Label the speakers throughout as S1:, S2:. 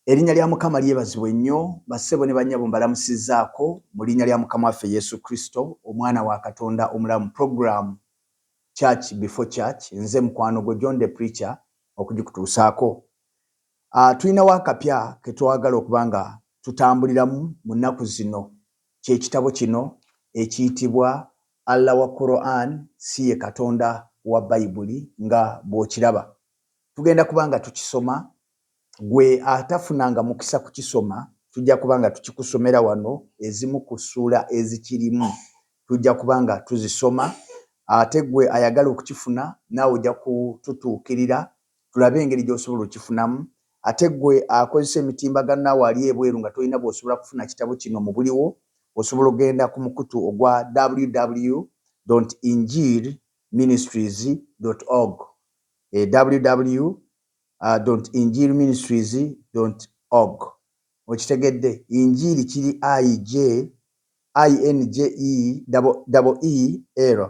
S1: Erinnya lya Mukama lyebazibwe nnyo. Bassebo ne bannyabo mbalamusizzaako mu linnya lya Mukama waffe Yesu Kristo, Omwana wa Katonda omulamu. Program Church Before Church, nze mukwano gwo John the Preacher okugikutuusaako. Tulinawo akapya ke twagala okuba nga tutambuliramu mu nnaku zino, ky'ekitabo kino ekiyitibwa Allah wa Quran si ye Katonda wa Bayibuli nga bw'okiraba. Tugenda kuba nga tukisoma. Gwe atafunanga mukisa kukisoma, tujja kuba nga tukikusomera wano. Ezimu ku ssuula ezikirimu tujja kuba nga tuzisoma. Ate gwe ayagala okukifuna, naawe ojja kututuukirira tulabe engeri gy'osobola okifunamu. Ate gwe akozesa emitimbagano, naawe ali ebweru nga tolina bw'osobola kufuna kitabo kino mu buliwo, osobola okugenda ku mukutu ogwa www injil ministries org, www injilministries org. Okitegedde? Injiri kiri ij inje e l,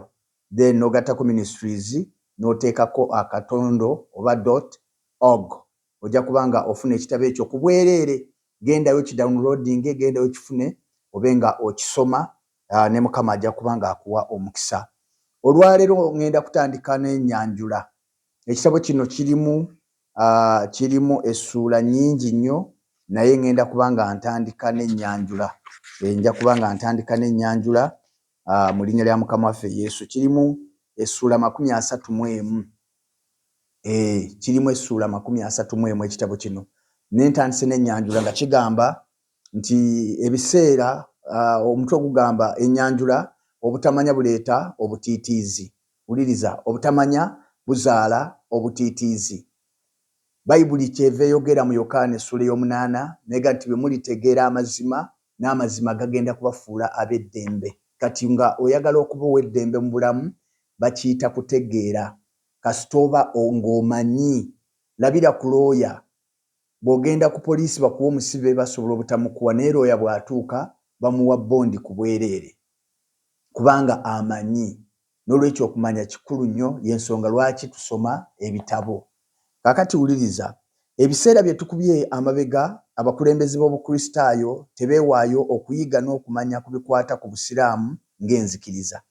S1: then nogattako ministries, noteekako akatondo oba dot org. Ojja kuba nga ofuna ekitabo ekyo ku bwereere. Gendayo kidownloading, gendayo kifune, obe nga okisoma, ne Mukama ajja kuba nga akuwa omukisa. Olwaleero ŋŋenda kutandika n'ennyanjula. Ekitabo kino kirimu essuula nnyingi nnyo, naye ŋŋenda kuba nga ntandika n'ennyanjula. Nja kuba nga ntandika n'ennyanjula mu linnya lya Mukama waffe Yesu. Kirimu essuula 31. Kirimu essuula 31 ekitabo kino. Naye ntandise n'ennyanjula nga kigamba nti ebiseera, omutwe ogugamba ennyanjula, obutamanya buleeta obutiitiizi. Wuliriza, obutamanya buzaala obutiitiizi. Bayibuli kyeva eyogera mu Yokaana essuula ey'omunaana nega nti bwe mulitegeera amazima, n'amazima gagenda kubafuula ab'eddembe. Kati nga oyagala okuba ow'eddembe mu bulamu, bakiyita kutegeera. Kasita oba ng'omanyi, labira ku looya. Bw'ogenda ku poliisi bakuwa omusibe, basobola obutamukuwa, naye looya bw'atuuka bamuwa bondi ku bwereere kubanga amanyi. N'olwekyo okumanya kikulu nnyo, y'ensonga lwaki tusoma ebitabo. Kaakati wuliriza, ebiseera bye tukubye amabega, abakulembeze b'Obukristaayo tebeewaayo okuyiga n'okumanya ku bikwata ku Busiraamu ng'enzikiriza,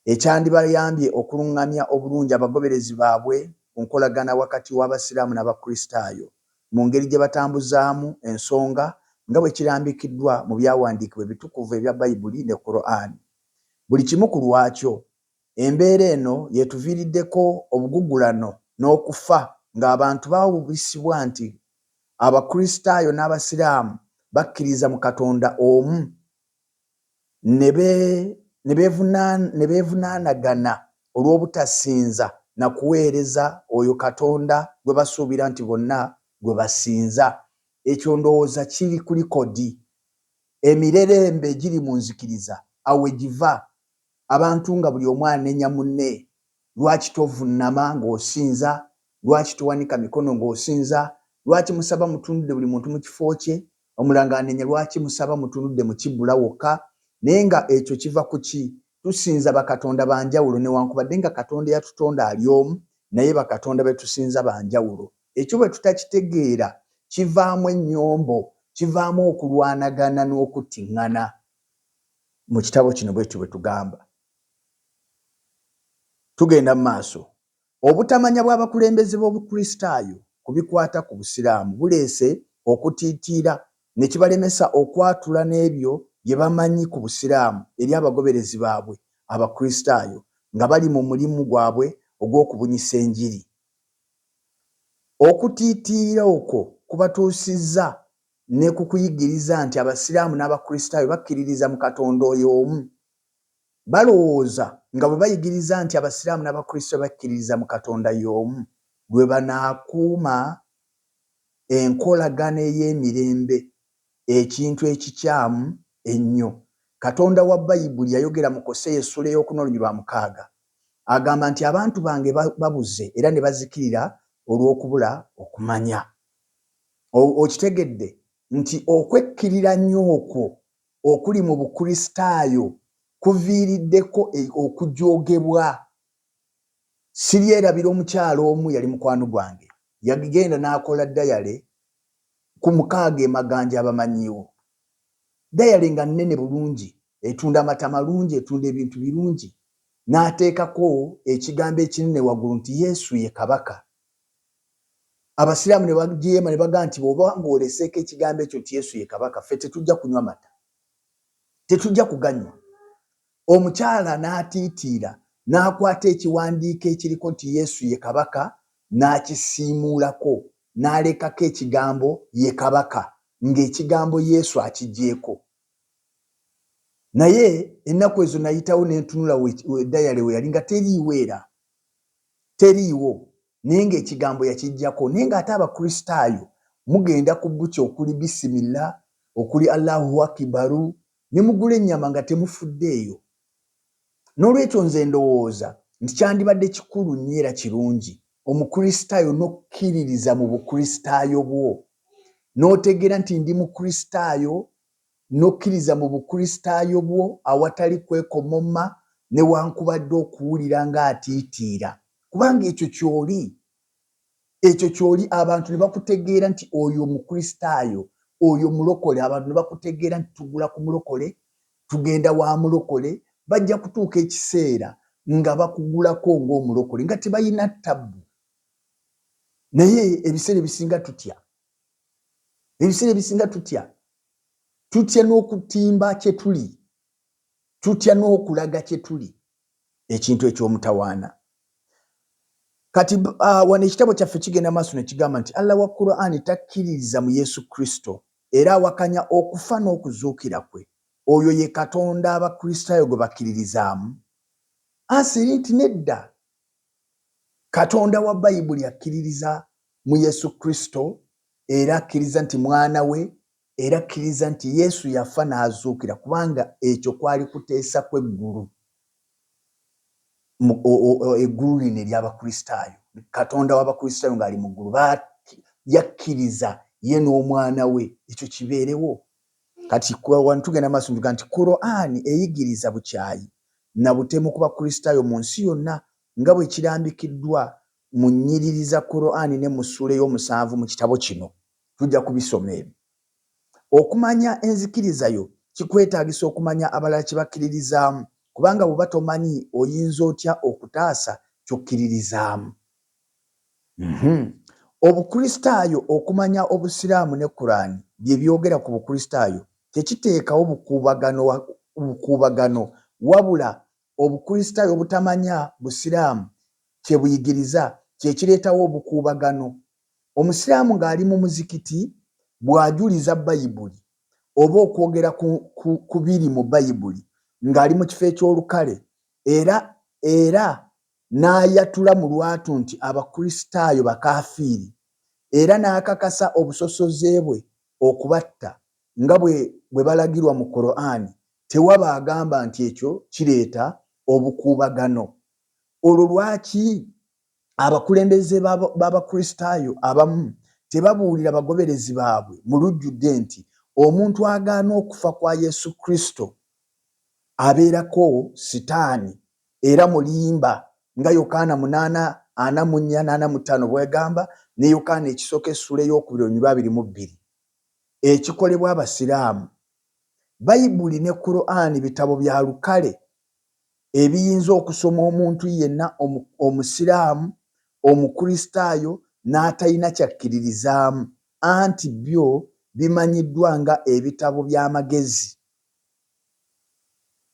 S1: ekyandibayambye okulungamya obulungi abagoberezi baabwe ku nkolagana wakati w'Abasiraamu n'Abakristaayo mu ngeri gye batambuzaamu ensonga nga bwe kirambikiddwa mu byawandiikibwa ebitukuvu ebya Bayibuli ne Kuraani, buli kimu ku lwakyo. Embeera eno y'etuviiriddeko obugugulano n'okufa ng'abantu bawubisibwa nti Abakristaayo n'Abasiraamu bakkiriza mu Katonda omu ne beevunaanagana olw'obutasinza na kuweereza oyo Katonda gwe basuubira nti bonna gwe basinza. Ekyo ndowooza kiri ku likodi. Emirerembe egiri mu nzikiriza awo we giva, abantu nga buli omu anenya munne. Lwaki tovunnama ng'osinza? Lwaki towanika mikono ng'osinza? Lwaki musaba mutunudde buli muntu mu kifo kye, omulala ng'anenya lwaki musaba mutunudde mu kibbula wokka? Naye nga ekyo kiva ku ki? Tusinza bakatonda ba njawulo, newankubadde nga Katonda eyatutonda ali omu, naye bakatonda be tusinza ba njawulo. Ekyo bwe tutakitegeera, kivaamu ennyombo, kivaamu okulwanagana n'okuttiŋŋana. Mu kitabo kino bwetyo bwe tugamba. Tugenda mu maaso. Obutamanya bw'abakulembeze b'Obukristaayo ku bikwata ku Busiraamu buleese okutiitiira ne kibalemesa okwatula n'ebyo bye bamanyi ku Busiraamu eri abagoberezi baabwe Abakristaayo nga bali mu mulimu gwabwe ogw'okubunyisa enjiri. Okutiitiira okwo kubatuusizza ne ku kuyigiriza nti Abasiraamu n'Abakristaayo bakkiririza mu Katonda oyo omu. Balowooza nga bwe bayigiriza nti Abasiraamu n'Abakristaayo bakkiririza mu Katonda y'omu lwe banaakuuma enkolagana ey'emirembe, ekintu ekikyamu ennyo. Katonda wa Bayibuli yayogera mu Koseya essuula ey'okuna oluny lwa mukaaga. Agamba nti abantu bange babuze era ne bazikirira olw'okubula okumanya. Okitegedde nti okwekkiriranya okwo okuli mu Bukristaayo kuviiriddeko okujoogebwa? Siryerabira omukyala omu yali mukwano gwange. Yagenda n'akola dayale. Ku mukaaga emaganja abamanyiiwo dayale nga nnene bulungi, etunda amata malungi, etunda ebintu birungi, n'ateekako ekigambo ekinene waggulu nti Yesu ye Kabaka. Abasiraamu ne bajeema ne bagamba nti bw'oba ng'oleseeko ekigambo ekyo nti Yesu ye Kabaka, ffe tetujja kunywa mata, tetujja kuganywa. Omukyala n'atiitiira n'akwata ekiwandiiko ekiriko nti Yesu ye Kabaka n'akisiimuulako n'alekako ekigambo ye Kabaka ng'ekigambo Yesu akiggyeeko. Naye ennaku ezo nayitawo ne ntunula dayale we yali nga teriiwo era teriiwo naye ng'ekigambo yakiggyako naye ng'ate Abakristaayo mugenda ku bbuca okuli bisimillah okuli Allahu akibaru ne mugula ennyama nga temufuddeeyo. N'olwekyo nze ndowooza nti kyandibadde kikulu nnyo era kirungi Omukristaayo n'okkiririza mu Bukristaayo bwo, n'otegeera nti ndi Mukristaayo, n'okkiriza mu Bukristaayo bwo awatali kwekomomma newankubadde okuwulira ng'atiitiira, kubanga ekyo ky'oli. Ekyo ky'oli, abantu ne bakutegeera nti oyo Mukristaayo, oyo mulokole, abantu ne bakutegeera nti tugula ku mulokole, tugenda wa mulokole, bajja kutuuka ekiseera nga bakugulako ng'omulokole nga tebalina ttabbu. Naye ebiseera ebisinga tutya, ebiseera ebisinga tutya, tutya n'okutimba kye tuli, tutya n'okulaga kye tuli. Ekintu eky'omutawaana. Kati wano ekitabo kyaffe kigenda maaso ne kigamba nti Allah wa Kuraani takkiririza mu Yesu Kristo era awakanya okufa n'okuzuukira kwe. Oyo ye Katonda Abakristaayo gwe bakkiririzaamu? Ansa eri nti nedda. Katonda wa Bayibuli akkiririza mu Yesu Kristo era akkiriza nti mwana we era akkiriza nti Yesu yafa n'azuukira kubanga ekyo kwali kuteesa kw'eggulu. Eggulu lino ery'Abakristaayo, Katonda w'Abakristaayo ng'ali mu ggulu, yakkiriza ye n'omwana we ekyo kibeerewo. Kati wano tugenda maaso ntuga nti Kuraani eyigiriza bukyayi na butemu ku Bakristaayo mu nsi yonna nga bwe kirambikiddwa mu nnyiriri za Kuraani ne mu ssuula ey'omusanvu mu kitabo kino. Tujja kubisoma ebyo. Okumanya enzikiriza yo kikwetaagisa okumanya abalala kye bakkiririzaamu kubanga bw'oba tomanyi oyinza otya okutaasa ky'okkiririzaamu? Obukristaayo okumanya Obusiraamu ne Kuraani bye byogera ku Bukristaayo tekiteekawo bukuubagano wabula Obukristaayo obutamanya Busiraamu kye buyigiriza kye kireetawo obukuubagano. Omusiraamu ng'ali mu muzikiti bw'ajuliza Bayibuli oba okwogera ku biri mu Bayibuli ng'ali mu kifo eky'olukale era era n'ayatula mu lwatu nti Abakristaayo bakaafiiri era n'akakasa obusosoze bwe okubatta nga bwe balagirwa mu Kuraani, tewaba agamba nti ekyo kireeta obukuubagano. Olwo lwaki abakulembeze b'Abakristaayo abamu tebabuulira bagoberezi baabwe mu lujjudde nti omuntu agaana okufa kwa Yesu Kristo abeerako sitaani era mulimba nga Yokaana munaana ana mu nnya n'ana mu ttaano bw'egamba ne Yokaana ekisooka essuula ey'okubiri oluny lwa 22 ekikolebwa Abasiraamu? Bayibuli ne Kuraani bitabo bya lukale ebiyinza okusoma omuntu yenna Omusiraamu, Omukristaayo n'atalina ky'akkiririzaamu anti byo bimanyiddwa nga ebitabo by'amagezi.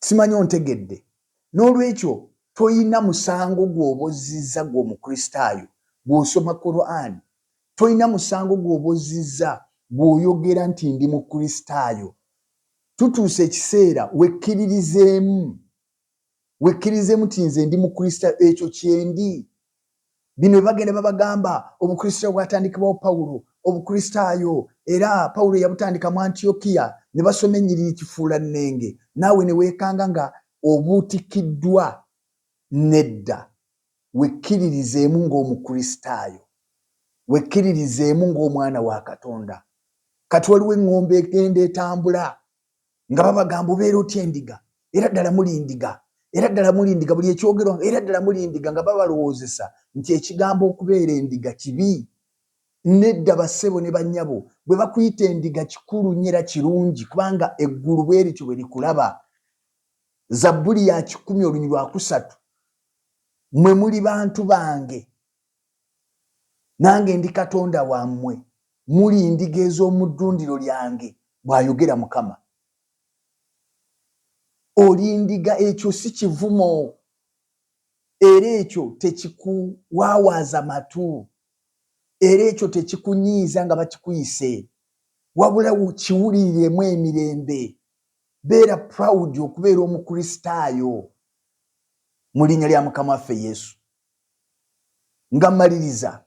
S1: Simanyi ontegedde? N'olwekyo tolina musango gw'oba ozzizza ggwe Omukristaayo bw'osoma Quran. Tolina musango gw'oba ozzizza bw'oyogera nti ndi Mukristaayo. Tutuuse ekiseera wekkiririzeemu, wekkiririzeemu nti nze ndi Mukristaayo, ekyo kyendi. Bino bye bagenda babagamba, Obukristaayo bwatandikibwawo Pawulo, Obukristaayo era Pawulo yabutandika mu Antiyokiya, ne basoma ennyiriri kifuulannenge, naawe ne weekanga nga obuutikiddwa. Nedda, wekkiririzeemu ng'Omukristaayo, wekkiririzeemu ng'omwana wa Katonda. Kati waliwo eŋŋombe egenda etambula nga babagamba obeera otya endiga, era ddala muli ndiga, era ddala muli ndiga, buli ekyogerwa era ddala muli ndiga, nga babalowoozesa nti ekigambo okubeera endiga kibi. Nedda bassebo ne bannyabo, bwe bakuyita endiga kikulu nnyo era kirungi kubanga eggulu bwe lityo bwe likulaba. Zabbuli ya kikumi oluny lwakusatu, mmwe muli bantu bange nange ndi Katonda wammwe, muli ndiga ez'omu ddundiro lyange, bw'ayogera Mukama. Oli ndiga, ekyo si kivumo era ekyo tekikuwaawaaza matu era ekyo tekikunyiiza nga bakikuyise, wabula kiwuliriremu emirembe. Beera proud okubeera Omukristaayo mu linnya lya Mukama waffe Yesu. Nga mmaliriza,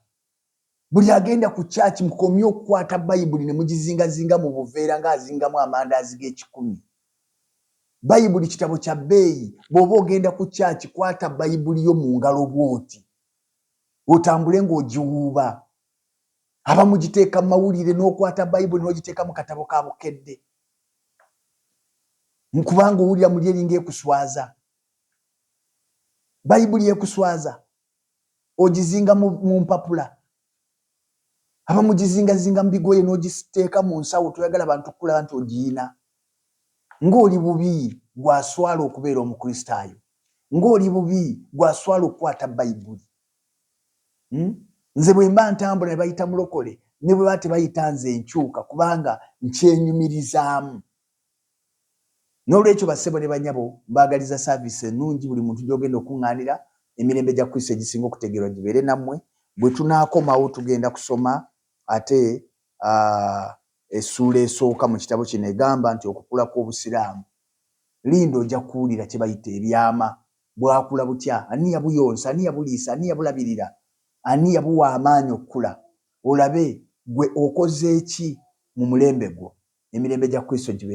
S1: buli agenda ku kyaki mukomye okukwata Bayibuli ne mugizingazinga mu buveera ng'azingamu amandaazi g'ekikumi. Bayibuli kitabo kya bbeeyi. Bw'oba ogenda ku kyaki, kwata Bayibuli yo mu ngalo bw'oti otambule ng'ogiwuuba. Abamu giteeka mu mawulire, n'okwata Bayibuli n'ogiteeka mu katabo ka Bukedde nkubanga owulira muli eringa ekuswaza. Bayibuli ekuswaza, ogizinga mu mpapula, abamu gizingazinga mu bigoye n'ogiteeka mu nsawo, toyagala bantu kukulaba nti ogiyina. Ng'oli bubi gwaswala okubeera Omukristaayo, ng'oli bubi gwaswala okukwata Bayibuli. Nze bwe mba ntambula ne bayita mulokole, ne bwe baba tebayita nze nkyuka kubanga nkyenyumirizaamu. N'olwekyo bassebo ne banyabo, mbaagaliza service ennungi buli muntu gy'ogenda okuŋŋaanira. Emirembe gya Kristo egisinga okutegeerwa gibeere nammwe. Bwe tunaakomawo tugenda kusoma ate essuula esooka mu kitabo kino egamba nti okukula kw'Obusiraamu. Linda ojja kuwulira kye bayita ebyama. Bwakula butya? Ani yabuyonsa? Ani yabuliisa? Ani yabulabirira? Ani yabuwa amaanyi okukula? Olabe gwe okoze ki mu mulembe gwo. Emirembe gya Kristo gibeere.